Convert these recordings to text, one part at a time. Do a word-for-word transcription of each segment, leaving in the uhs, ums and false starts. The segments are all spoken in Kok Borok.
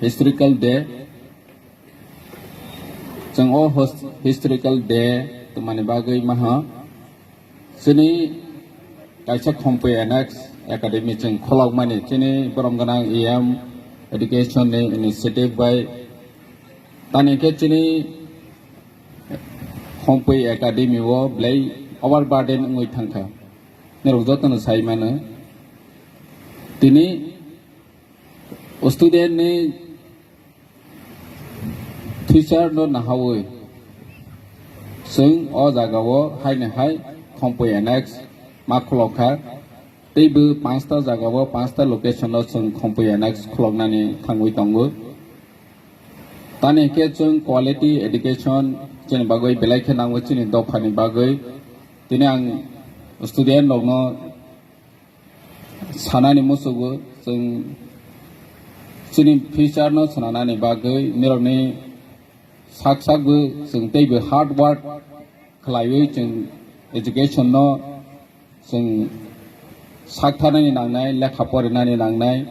Historical day. Chwng o hos-, historical day tongmani bagwi maha. Chini kaisa Khompui Annex Academy chwng kholokmani chini borom gwnang E M education ni initiative bai. Tani khe chini Khompui Academy o belai overburden wngwi thangkha. Norok jotono sai mano. Tini student ni future no nahawi chwng o jaga o haino hai Khompui Annex ma khulok kha. Teibo panchta jaga o, panchta location o chwng Khompui Annex khuloknani thangwi tongo. Tani hwnkhe chwng quality education chini bagwi belai khe nango chini dophani bagwi. Tini ang student rokno sanani muchugo, chwng chini future no swnanani bagwi nirokni sak sak bo chwng teibo hard work khlaiwi chwng education no chwng saktharnani nangnai, lekha porinani nangnai,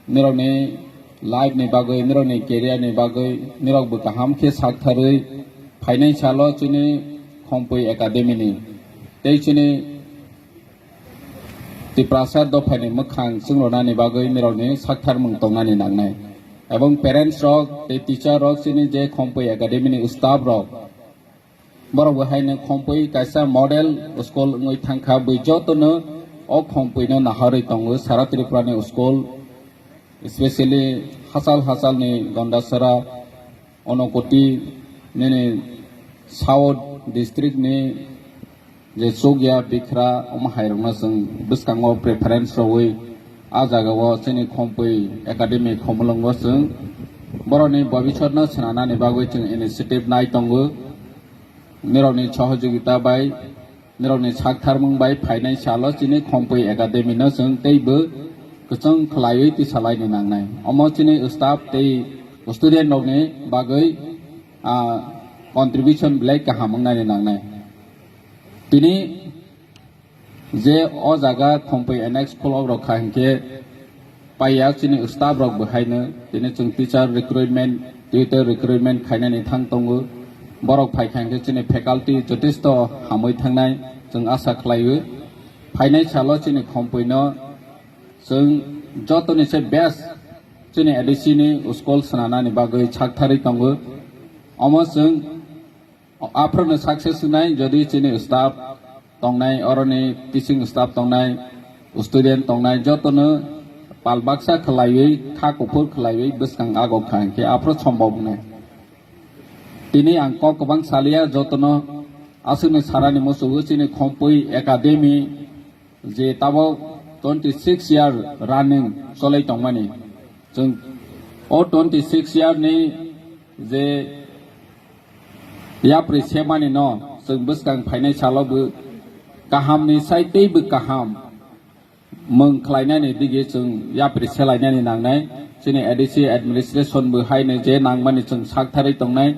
nirokni life ni bagwi, nirokni career ni bagwi nirok bo kaham khe saktharwi phainai salo chini Khompui Academy ni tei chini Tiprasa dophani mwkhang chwngronani bagwi nirokni saktharmung tongnani nangnai. Ebong parents rok tei teacher rok chini je Khompui Academy ni staff rok, borok bo haino Khompui kaisa model school wngwi thangkha, bui jotono o Khompui no naharwi tongo sara Tripura ni school, especially hachal hachal ni Gondasara, Onokoti, nini South district ni je Chukya, Bikhra, omo hai rokno chwng bwskango preference rwui a jaga o chini Khompui Academy Khumulwngo chwng borokni bobiswt no swnanani bagwi chwng initiative nai tongo. Nirokni sohojogita bai, nirokni saktharmung bai phainai salo chini Khompui Academy no chwng teibo kwchwng khlaiwi tisalaini nangnai. Omo chini staff tei student rokni bagwi, ah, contribution belai kaham wngnani nangnai. Tini je o jaga Khompui Annex khulok rok kha hinkhe paiya chini staff rok bo haino tini chwng teacher recruitment, tutor recruitment khainani thang tongo. Borok phai kha hinkhe chini faculty jotesto hamwi thangnai chwng asa khlaiwi. Phainai salo chini Khompui no chwng jotoni se best chini A D C ni school swnanani bagwi saktharwi tongo. Omo chwng Aphuru no success wngnai, jodi chini staff tongnai, oroni teaching staff tongnai, student tongnai, jotono pal baksa khwlaiwi, kha kuphur khwlaiwi bwskang agok kha hinkhe aphuru sombok wngnai. Tini ang kok kwbang salia, jotono aswkni sarani muchungo chini Khompui Academy je tabok twenty six year running cholai tongmani. Chwng o twenty six year ni je yapri semani no chwng bwskang phainai salo bo kaham ni sai tei bo kaham mung khlainani dige chwng yapri selainani nangnai. Chini A D C administration bo haino je nangmani chwng saktharwi tongnai,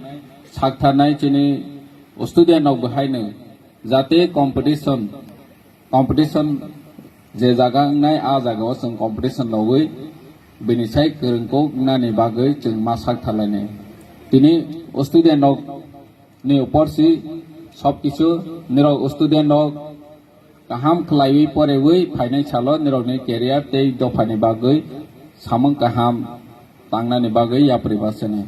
saktharnai chini student rok bo haino jate competition competition je jaga wngnai, a jaga o chwng competition logwi bini sai kwrwng kok wngnani bagwi chwng ma sak tharlainai. Tini student rok ni upor si sob kisu nirok student rok kaham khwlaiwi porewi phainai salo nirokni career tei dophani bagwi samung kaham tangnani bagwi yapri bachani.